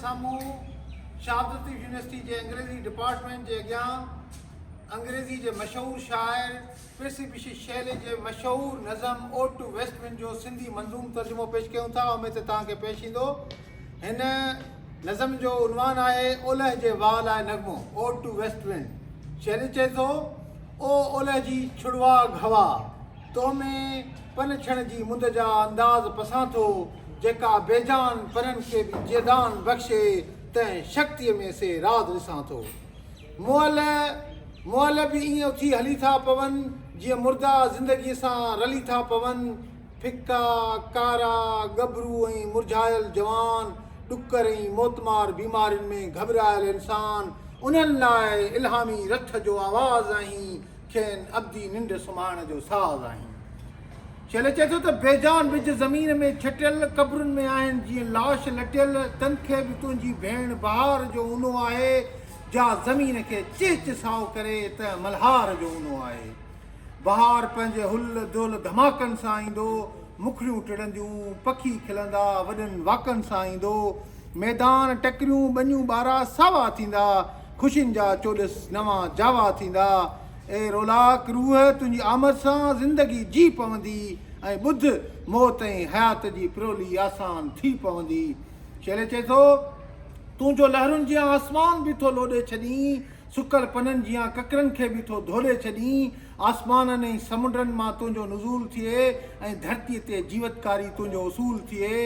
سامهون شاهه عبداللطيف يونيورسٽي جي انگريزي ڊپارٽمينٽ جي اڳيان انگريزي جي مشهور شاعر پرسي بشي شيلي جي مشهور نظم اوڊ ٽو ويسٽ ونڊ جو سنڌي منظوم ترجمو پيش ڪيون ٿا. اميد ته توهان کي پيش ايندو. هن نظم جو عنوان آهي اولهه جي واء لاء نغمو، Ode to West Wind. Shelley چئي ٿو، او اولهه جي ڇڙواڳ هوا! تو ۾ پن ڇڻ جي مند جا انداز پسان ٿو، جيڪا بيجان پنن کي به جيئدان بخشي، تنهن شڪتيء ۾ سي راز ڏسان ٿو. مئل مئل به ائين اٿي هلي ٿا پون، جيئن مردا زندگيء سان رلي ٿا پون. ڦڪا، ڪارا، ڳڀرو ۽ مرجهايل جوان، ڏڪر ۽ موتمار بيمارين ۾ گهٻرايل انسان، انهن لاء الهامي رٿ جو آواز آهين، کين ابدي ننڊ سمهائڻ جو ساز آهين. شيلي چئي ٿو ته بيجان ٻج زمين ۾ ڇٽيل، قبرن ۾ آهن جيئن لاش لٽيل، تن کي به تنهنجي ڀيڻ بهار جو اونو آهي، جا زمين کي چهچ سائو ڪري، تنهن ملهار جو اونو آهي. بهار پنهنجي هل دهل ڌماڪن سان ايندو، مکڙيون ٽڙنديون، پکي کلندا، وڏن واڪن سان ايندو. ميدان، ٽڪريون، ٻنيون ٻارا ساوا ٿيندا، خوشين جا چوڏس نوان جاوا ٿيندا. اي رولاڪ روح، تنهنجي آمد سان زندگي جي پوندي ۽ ٻڌ، موت ۽ حيات جي پرولي آسان ٿي پوندي. شيلي چئي ٿو، تون جو لهرن جيان آسمان به ٿو لوڏي ڇڏين، سڪل پنن جيان ڪڪرن کي به ٿو ڌوڏي ڇڏين. آسمانن ۽ سمنڊن مان تنهنجو نزول ٿئي ۽ ڌرتيء تي جيوتڪاري تنهنجو اصول ٿئي.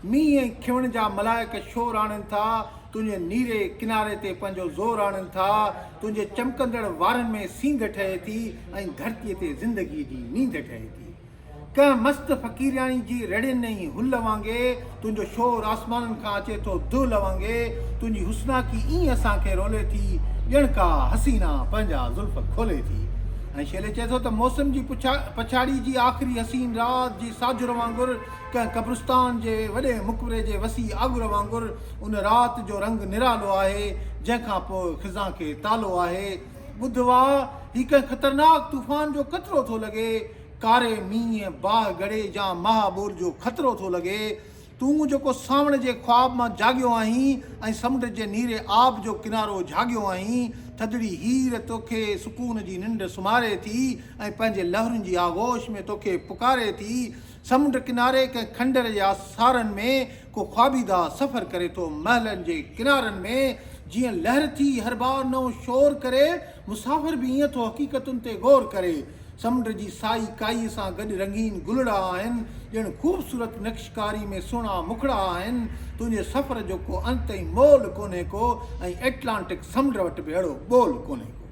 مينهن ۽ کيوڻ جا ملائڪ شور آڻين ٿا، تنهنجي نيري ڪناري تي پنهنجو زور آڻين ٿا. تنهنجي چمڪندڙ وارن ۾ سينڌ ٺهي ٿي ۽ ڌرتيء تي زندگيء جي نينڌ ٺهي ٿي. ڪنهن مست فقيرياڻي جي رڙين ۽ هل وانگي تنهنجو شور آسمانن کان اچي ٿو دهل وانگي تنهنجي حسناڪي ائين اسان کي رولي ٿي ڄڻ ڪا حسينا پنهنجا زلف کولي ٿي ۽ شيلي چئي ٿو ته موسم جي پڇاڙي جي آخري حسين رات جي ساجهر وانگر ڪنهن قبرستان جي وڏي مقبري جي وسيع آڳر وانگر ان رات جو رنگ نرالو آهي جنهن کان پوء خزان کي تالو آهي ٻڌ واء هي ڪنهن خطرناڪ طوفان جو قطرو ٿو لڳي ڪاري مينهن، باهه ڳڙي يا مها ٻوڏ جو خطرو ٿو لڳي. تون جيڪو سانوڻ جي خواب مان جاڳيو آهين ۽ سمنڊ جي نيري آب جو ڪنارو جهاڳيو آهين، ٿڌڙي هير توکي سڪون جي ننڊ سمهاري ٿي ۽ پنهنجي لهرن جي آغوش ۾ توکي پڪاري ٿي. سمنڊ ڪناري ڪنهن کنڊر جي آثارن ۾ ڪو خوابيده سفر ڪري ٿو محلن جي ڪنارن ۾ جيئن لهر ٿي هر بار نئون شور ڪري، مسافر به ائين ٿو حقيقتن تي غور ڪري. سمنڊ جي سائي ڪائيء سان گڏ رنگين گلڙا آهن، ڄڻ خوبصورت نقشڪاري ۾ سهڻا مکڙا آهن. تنهنجي سفر جو ڪو انت ۽ مول ڪونهي ڪو ۽ ائٽلانٽڪ سمنڊ وٽ به اهڙو ٻول ڪونهي ڪو.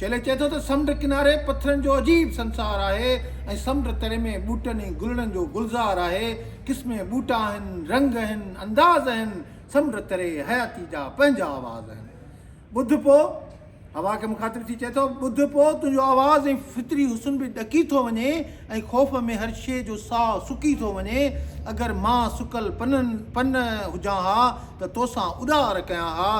شيلي چئي ٿو ته سمنڊ ڪناري پٿرن جو عجيب سنسار آهي ۽ سمنڊ تري ۾ ٻوٽن ۽ گلڙن جو گلزار آهي. قسمين ٻوٽا آهن، رنگ آهن، انداز آهن، سمنڊ تري حياتي جا پنهنجا آواز آهن. ٻڌ پوء، هوا کي مخاطب ٿي چئي ٿو، ٻڌ پوء، تنهنجو آواز ۽ فطري حسن به ڏڪي ٿو وڃي ۽ خوف ۾ هر شيء جو ساهه سڪي ٿو وڃي. اگر مان سڪل پنن پن هجان ها ته توسان اڏار ڪيان ها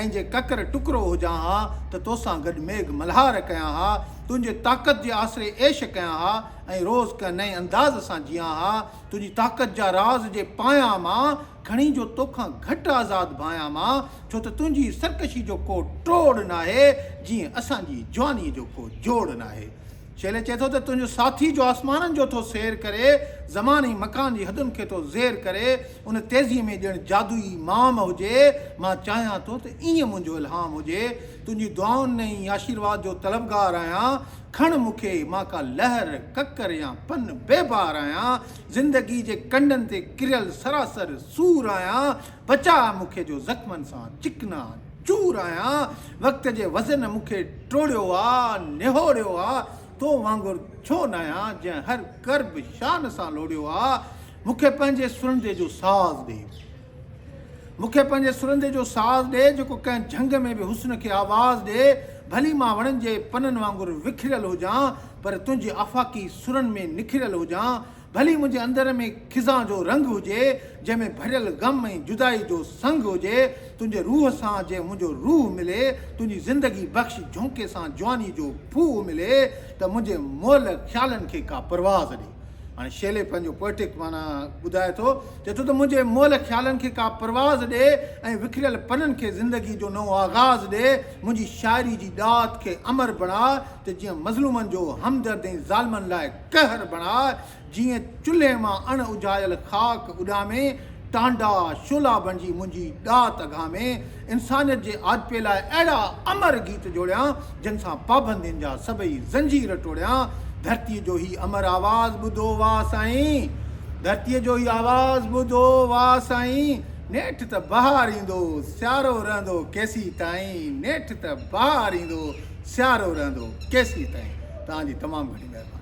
۽ جي ڪڪر ٽڪرو هجان ها ته توسان گڏ ميگهه ملهار ڪيان ها. تنهنجي طاقت جي آسري عيش ڪيان ها ۽ روز ڪنهن نئين انداز سان جيان ها. تنهنجي طاقت جا راز جي پايان مان، کڻي جو توکان گهٽ آزاد ڀانيان مان، ڇو ته تنهنجي سرڪشي جو ڪو ٽوڙ ناهي، جيئن اسان جي جوانيء جو ڪو جوڙ ناهي. شيلي چئي ٿو ته تنهنجو ساٿي جو آسمانن جو ٿو سير ڪري، زمان ۽ مڪان جي حدن کي ٿو زير ڪري، ان تيزيء ۾ ڄڻ جادوئي مام هجي، مان چاهيان ٿو ته ائين منهنجو الهام هجي، تنهنجي دعائن ۽ آشيرواد جو طلبگار آهيان، کڻ مون کي، مان ڪا لهر، ڪڪر يا پن بي بار آهيان، زندگي جي ڪنڊن تي ڪريل سراسر سور آهيان، بچاء مون کي جو زخمن سان چڪنا چور آهيان، وقت جي وزن مون کي ٽوڙيو آ، نهوڙيو آ، تو وانگر ڇو ناهيان جنهن هر ڪرب شان سان لوڙيو آ، مون کي پنهنجي سرندي جو ساز ڏي. مون کي پنهنجي سرندي جو ساز ڏي، جيڪو ڪنهن جهنگ ۾ به حسن کي آواز ڏي، ڀلي مان وڻن جي پنن وانگر وکريل هجان، پر تنهنجي آفاقي سرن ۾ نکريل هجان، ڀلي منهنجي اندر ۾ خزان جو رنگ هجي، جنهن ۾ ڀريل غم ۽ جدائي جو سنگ هجي، تنهنجي روح سان جي منهنجو روح ملي، تنهنجي زندگي بخش جهونڪي سان جواني جو ڦوهه ملي، ته منهنجي مئل خيالن کي ڪا پرواز ڏي. هاڻي شيلي پنهنجو پوئٽڪ معنيٰ ٻڌائي ٿو، چئي ٿو ته منهنجي مئل خيالن کي ڪا پرواز ڏي ۽ وکريل پنن کي زندگي جو نئون آغاز ڏي، منهنجي شاعري جي ڏات کي امر بڻاء ته جيئن مظلومن جو همدرد ۽ ظالمن لاء قهر بڻاء، جيئن چلهي مان اڻ اجهايل خاڪ اڏامي، ٽانڊا شعلا بڻجي منهنجي ڏات اگهامي، انسانيت جي آجپي لاء اهڙا امر گيت جوڙيان، جن سان پابندين جا سڀئي زنجير ٽوڙيان، ڌرتيء جو هي امر آواز ٻڌو واهه سائين، ڌرتيء جو هي آواز ٻڌو واهه سائين، نيٺ ته بهار ايندو، سيارو رهندو ڪيسين تائين، نيٺ ته بهار ايندو، سيارو رهندو ڪيسين تائين. توهان جي تمام گهڻي مهرباني.